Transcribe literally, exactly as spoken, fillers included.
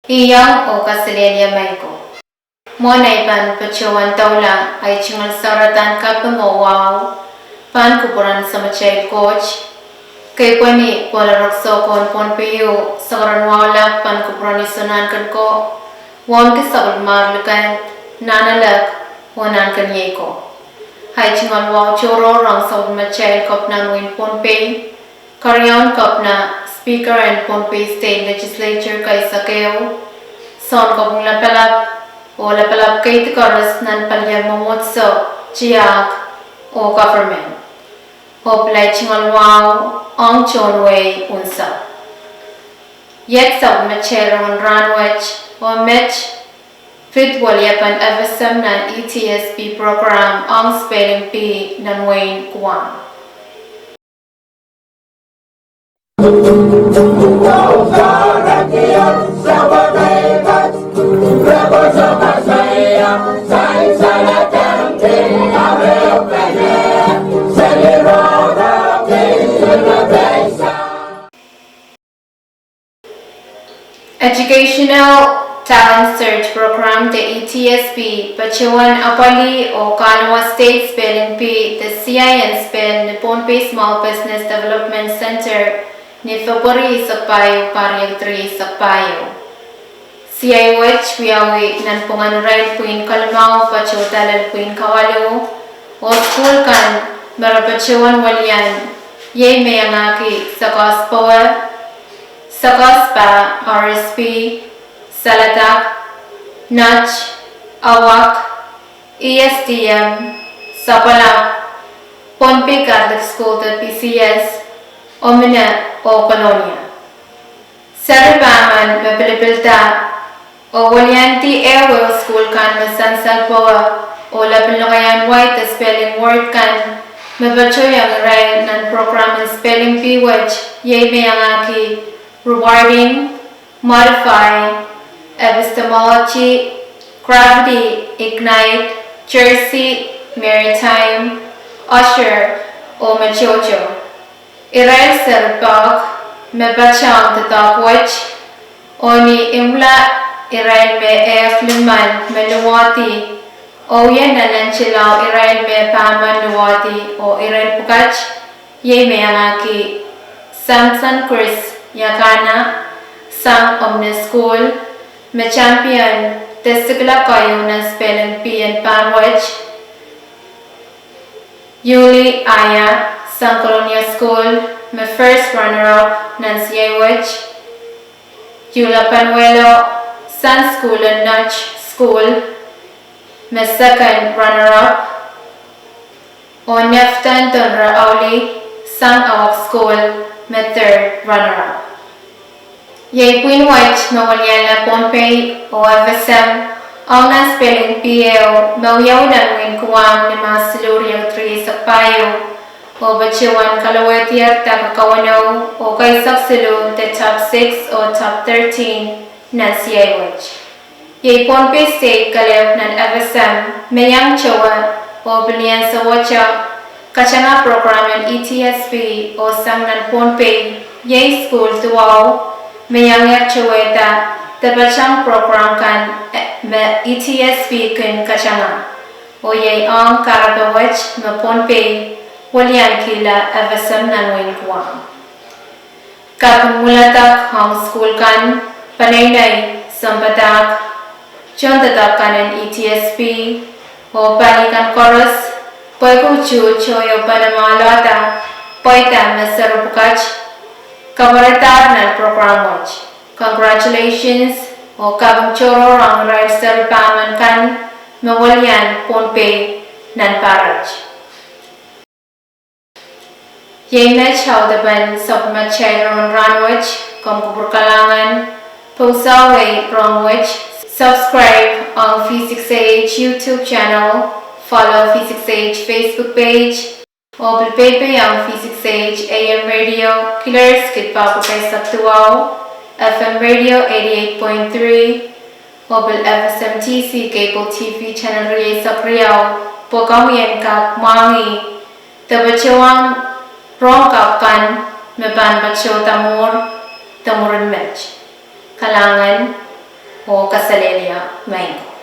Iang oh kaselehlie meiko. Mwohn ei pahn patohwan doula, ei tungoal saradan kaping oh wahu pahn kupwuren Samatail Koht, kei pwehn ni pwoalarok sohkohn Pohnpei, sakaradahn wahu lap pahn kupwuren Iso Nahnken ko, wauneki sapwellimar likend, Nahnalek, oh Nahnken iei ko. Ei tungoal wahu tohrohr ong sapwellimatail Kepina en wehin Pohnpei, Keriaun Kepina, Speaker en Pohnpei State Legislature kei sakeu, Sounkopwung Lapalap, oh lapalap keidi koaros nan palien mwomwohdiso, tiahk, oh government. Oh pil ei tungoal wahu ong tohn wehi unsek. Iet sapwellimatail rongen rahnwet, oh met pid weliepen FSM nan ETSP program ong spelling bee nan wehin Guam. Educational Talent Search Program de ETSP patohwan apwalih oh kahluwa state spelling bee de CIN Spel ni Pohnpei Small Business Development Center ni February eisek pahieu, pahr riekid rieisek pahieu. CIN wet wiawi nanpwungen irail pwihn kalimau patohda lel pwihn kawalu, oh sukuhl kan me re patohwan welian iei me iangahki Sakaus Powe, Sakaus Pah, RSP, Saladak, Nut, Awak, ESDM, Sapwalap, Pohnpei Catholic School de PCS, Omine, oh Kolonia. Seri pahmen me pilipilda oh weliandi ehuehu sukuhl kan me sansal powe oh lepin lokaiahn wai de spelling word kan me patohiong irail nan program en spelling bee wet iei me iangahki Rewarding, Modify, Epistemology, Gravity, Ignite, Jersey, Maritime, Usher, oh Metoto. Irail seri pahk me patohng doadoahk wet, oh ni imwila irail me ehk limmen me luwadi, oh ien nan lentilau irail me pahmen luwadi oh irail pwukat, iei me iangahki Samson Chris Yakana, sang Omine School, me champion de sikila keieu nan spelling bee en pahr wet, Yuli Aya, sang Kolonia School, me first runner-up nan CIN wet, Yula Panuelo, sang sukuhl en Nut School, me second runner-up, oh Neftan Donra Auli, sang Awak School, me third runner-up. Iei pwihn wet me welianla Pohnpei oh FSM ong nan spelling bee ehu me wiawi nan wehin Guam ni Mahs siluh riekid rieisek pahieu, oh patohwan kalowehdier dake kawenou oh keisek siluh de top six oh top thirteen nan CIN wet. Iei Pohnpei State kelehpw nan FSM me iang towe oh pil ansou wet katanga program en ETSP oh sang nan Pohnpei, iei sukuhl duwau me iangehr towehda de patohng program kan me ETSP kin katanga. Oh iei ong kahrepe wet me Pohnpei weliankihla FSM nan wehin Guam. Kaping mwuladek ong sukuhl kan, peneinei, sounpadahk, tohndoadoahk kan en ETSP, oh pali kan koaros, pwehki utuht oh ieu pali me alehda, pweida me seri pwukat kapwaradahr nan program wet. Congratulations oh kaping tohrohr ong irail seri pahmen kan me welian Pohnpei nan pahr wet. Iei met audepen sapwellimatail rongen rahnwet. Komw kupwur kalahngan, pousehwei rohng wet, subscribe ong V six A H YouTube channel, follow V six A H Facebook page, oh pil peipehiong V six A H AM radio, kilohertz kid pahpwukat eisek duwau, FM radio eighty-eight point three, oh pil FSM DC cable TV channel rieisek riau, pwe komwi en kak mwahngih de patohwan rohng kapw kan me pahn patohda mwuhr de mwurin met. Kalahngan. Oh kaselehlie maing ko.